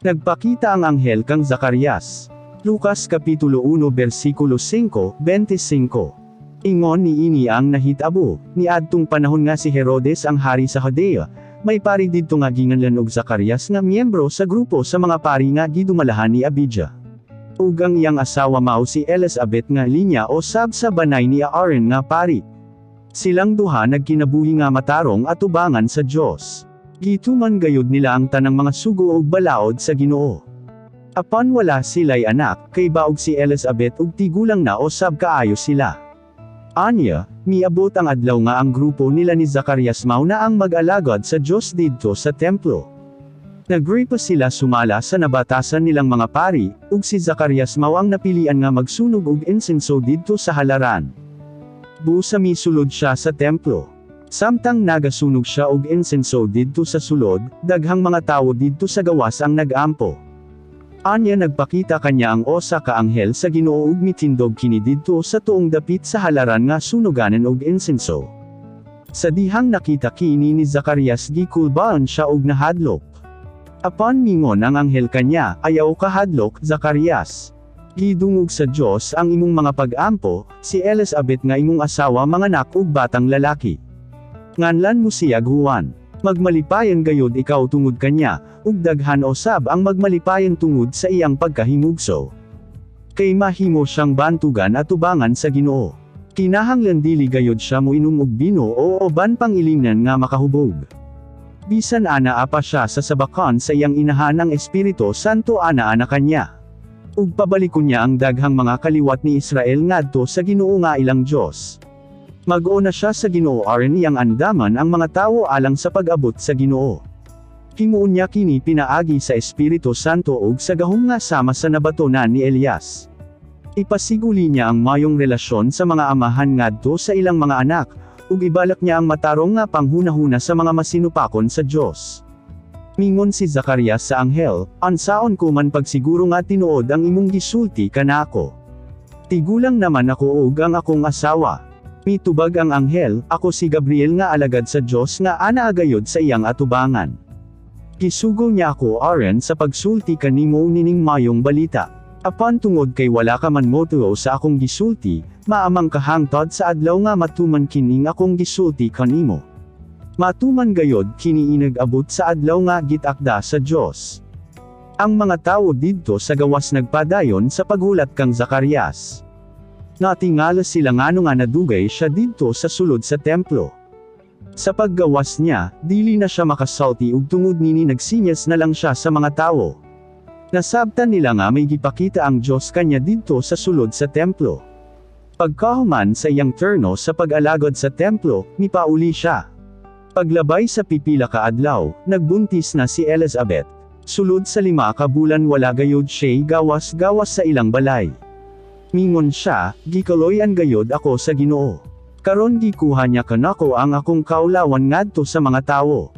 Nagpakita ang anghel kang Zacarias. Lucas Kapitulo 1 versikulo 5, 25. Ingon niini ang nahitabo, niadtong panahon nga si Herodes ang hari sa Judea, may pari didto nga ginganlan og Zacarias nga miyembro sa grupo sa mga pari nga gidumalahan ni Abijah. Ug ang iyang asawa mao si Elizabeth nga linya o sab sa banay ni Aaron nga pari. Silang duha nagkinabuhi nga matarong atubangan sa Dios. Gituman gayud nila ang tanang mga sugo ug balaod sa Ginoo. Apan wala sila'y anak, kay baog si Elizabeth ug tigulang na osab kaayo sila. Anya, miabot ang adlaw nga ang grupo nila ni Zacarias mao na ang mag-alagad sa Dios didto sa templo. Nagripa sila sumala sa nabatasan nilang mga pari, ug si Zacarias mao ang napilian nga magsunog og insenso didto sa halaran. Busa misulod siya sa templo. Samtang nagasunog siya og insenso didto sa sulod, daghang mga tawo didto sa gawas ang nag-ampo. Anya nagpakita kanya ang usa ka anghel sa Ginoo ug mitindog kini didto sa tuong dapit sa halaran nga sunoganan og insenso. Sa dihang nakita kini ni Zacarias, gikulbaan siya og nahadlok. Apan mingon ang anghel kanya, "Ayaw kahadlok, Zacarias. Gidungog sa Dios ang imong mga pag-ampo, si Elizabeth nga imong asawa manganak og batang lalaki. Nganlan mo siyag Juan. Magmalipayan gayod ikaw tungod kanya, ug daghan osab ang magmalipayan tungod sa iyang pagkahimugso. Kay mahimo siyang bantugan atubangan sa Ginoo. Kinahanglan dili gayod siya moinom og bino o uban pang ilimnan nga makahubog. Bisan anaa pa siya sa sabakan sa iyang inahan, ang Espiritu Santo ana-ana kanya. Ug pabalikon niya ang daghang mga kaliwat ni Israel ngadto sa Ginoo nga ilang Dios. Mag-una siya sa Ginoo aron iyang andaman ang mga tawo alang sa pag-abot sa Ginoo. Himuon niya kini pinaagi sa Espiritu Santo ug sa gahom nga sama sa nabatonan ni Elias. Ipasiguli niya ang mayong relasyon sa mga amahan ngadto sa ilang mga anak, ug ibalak niya ang matarong nga panghunahuna sa mga masinupakon sa Dios." Mingon si Zacarias sa anghel, "Unsaon ko man pagsiguro nga tinuod ang imong gisulti kanako? Tigulang naman ako ug ang akong asawa." Mitubag ang anghel, "Ako si Gabriel nga alagad sa Dios nga anaa gayod sa iyang atubangan. Gisugo niya ako aron sa pagsulti kanimo nining mayong balita. Apan tungod kay wala ka man motuo sa akong gisulti, maamang ka hangtod sa adlaw nga matuman kining akong gisulti kanimo. Matuman gayod kini inag abot sa adlaw nga gitakda sa Dios." Ang mga tawo didto sa gawas nagpadayon sa paghulat kang Zacarias. Natingala sila ngano nga nadugay siya didto sa sulod sa templo. Sa paggawas niya, dili na siya makasulti ug tungod nini nagsinyas na lang siya sa mga tawo. Nasabtan nila nga may gipakita ang Dios kanya didto sa sulod sa templo. Pagkahuman sa iyang turno sa pag-alagad sa templo, mipauli siya. Paglabay sa pipila ka adlaw, nagbuntis na si Elizabeth. Sulod sa 5 ka bulan wala gayod siya'y gawas-gawas sa ilang balay. Mingon siya, "Gikaloy-an gayod ako sa Ginoo. Karon gikuha niya kanako ang akong kaulawan ngadto sa mga tawo."